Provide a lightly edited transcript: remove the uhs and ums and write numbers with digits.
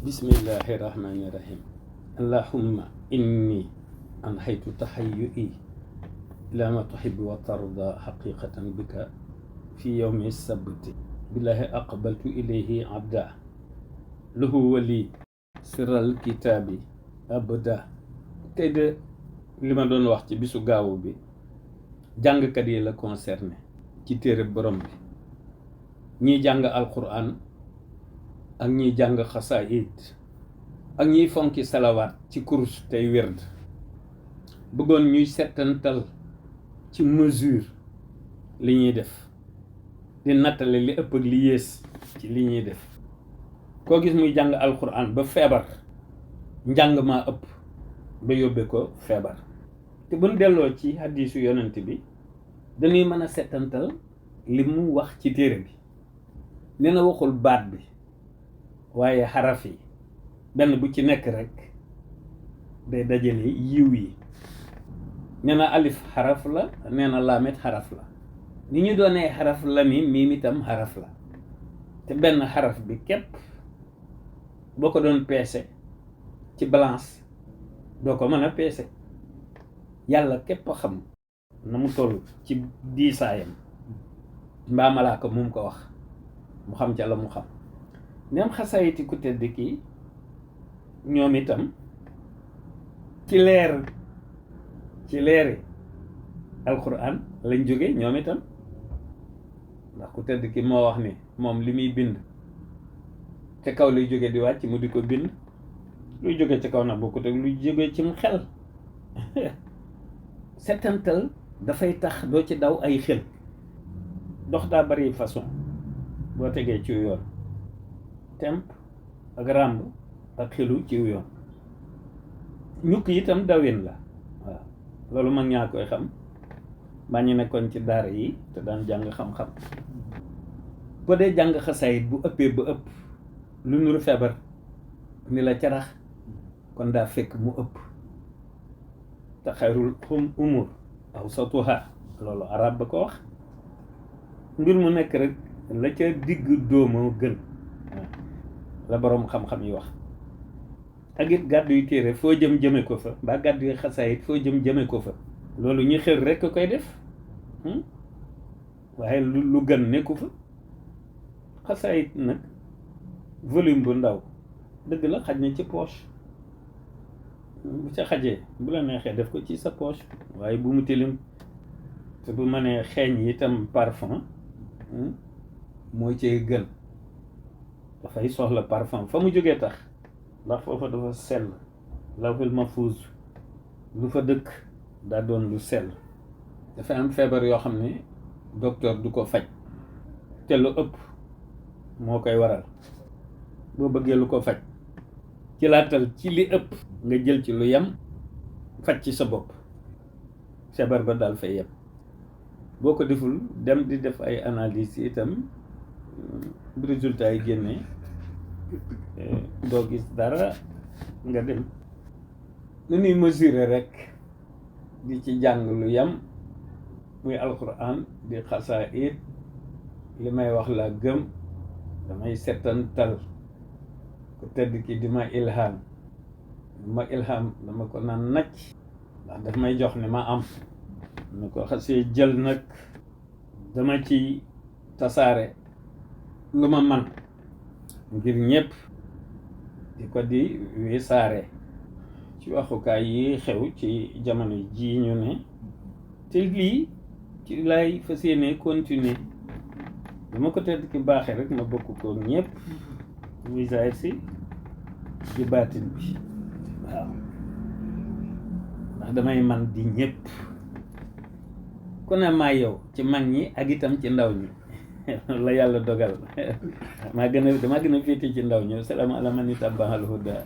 bismillahi rahmani rahim. Allahumma inni anhaytu tahayyu'i ila ma tuhibbu wa tarda haqiqatan bika fi yawmi sabti billahi aqbaltu ilayhi abda lahu wali sirral kitaabi abda. tey de li ma doon wax ci bisu gaawu bi jàngkat yi la concerné ci téere borom bi, ñiy jàng alquran ak ñiy jàng xasaayid ak ñiy fonki salawaat ci kurus tey werd, bëggoon ñuy settantal ci mesure li ñuy def, di nattale li ëpp ak li yées ci li ñuy def. koo gis muy jàng alquran ba feebar, njàng maa ëpp ba yóbbe ko feebar. te buñ delloo ci hadiisu yonent bi dañuy mën a settantal li mu wax ci téere bi. nee na waxul baat bi waaye xaraf yi benn bu ci nekk rek day dajale yiw yi. nee na alif xaraf la, nee na laamet xaraf la. ni ñu doonee xaraf la miim itam xaraf la. te benn xaraf bi képp boo ko doon peese ci balance doo ko mën a peese. yàlla képp a xam na mu toll ci diisaayam, mbaa malaaka mu ko wax mu xam ca la mu xam. nem xasaayiti ku tedd kii ñoom itam ci leeri alquran lañ jóge ñoom itam. ndax ku tedd ki moo wax ni moom li muy bind ca kaw luy jóge di wàcc mu di ko bind. luy jóge ca kaw na bokkut ak luy jóge cim xel. settantal dafay tax doo ci daw ay xel. dox daa bari façon boo tegee ci yoon, temp ak ràmb ak xelu ci yoon. ñukk itam dawin la. waaw loolu mag ñaa koy xam, maa ñu nekkoon ci daara yi te daan jàng xam-xam. boo dee jàng xasaayit bu ëppee ba ëpp lu nuru feebar ni la carax, kon daa fekk mu ëpp. te xayrul umur awsatuha, loolu arab ba ko wax. mbir mu nekk rek la ca digg dóomoo gën, la boroom xam-xam yi wax. ak it gàddu yu téere foo jëm jëme ko fa, mbaa gàddu yu xasaayit foo jëm jëme ko fa. loolu ñu xër rek koy def, waaye lu gën nekku fa. xasaayit nag volume bu ndaw dëgg la xaj na ci poche, bu ca xajee bu la neexee def ko ci sa poche, waaye bu mu tilim. te bu mënee xeeñ itam parfum moo cee gën. dafay soxla parfum fa mu jógee tax, ndax foofa dafa sell. lawhul mahfuuz lu fa dëkk daa doon lu sell. dafa am feebar yoo xam ne docteur du ko faj, te lu ëpp moo koy waral. boo bëggee lu ko faj, ci laatal ci li ëpp nga jël ci lu yem faj ci sa bopp, feebar ba daal fay yem. boo ko deful dem di def ay analyse itam, bu résultat yi génnee doo gis dara nga dem. lu ñuy mesurer rek di ci jàng lu yem, muy alquran di xasaayid. li may wax laa gëm, damay settantal. ku tedd ki di ma ilham dama ko naan nacc, ndax daf may jox ne ma am. na ko xasee jël nag dama ci tasaare lu ma man ngir ñépp di ko di wisaare ci waxukaay yi xew ci jamono ji ñu ne. te lii ci lay fas yéene continuer. dama ko tedd ki baaxee rek ma bokk ko ñépp, muy zaahir si di baatin bi. waaw ndax damay man di ñépp. ku ne maa yow ci mag ñi ak itam ci ndaw ñi la yàlla dogal. damaa gën a féete ci ndaw ñi. salaam ala man ittabaal huda.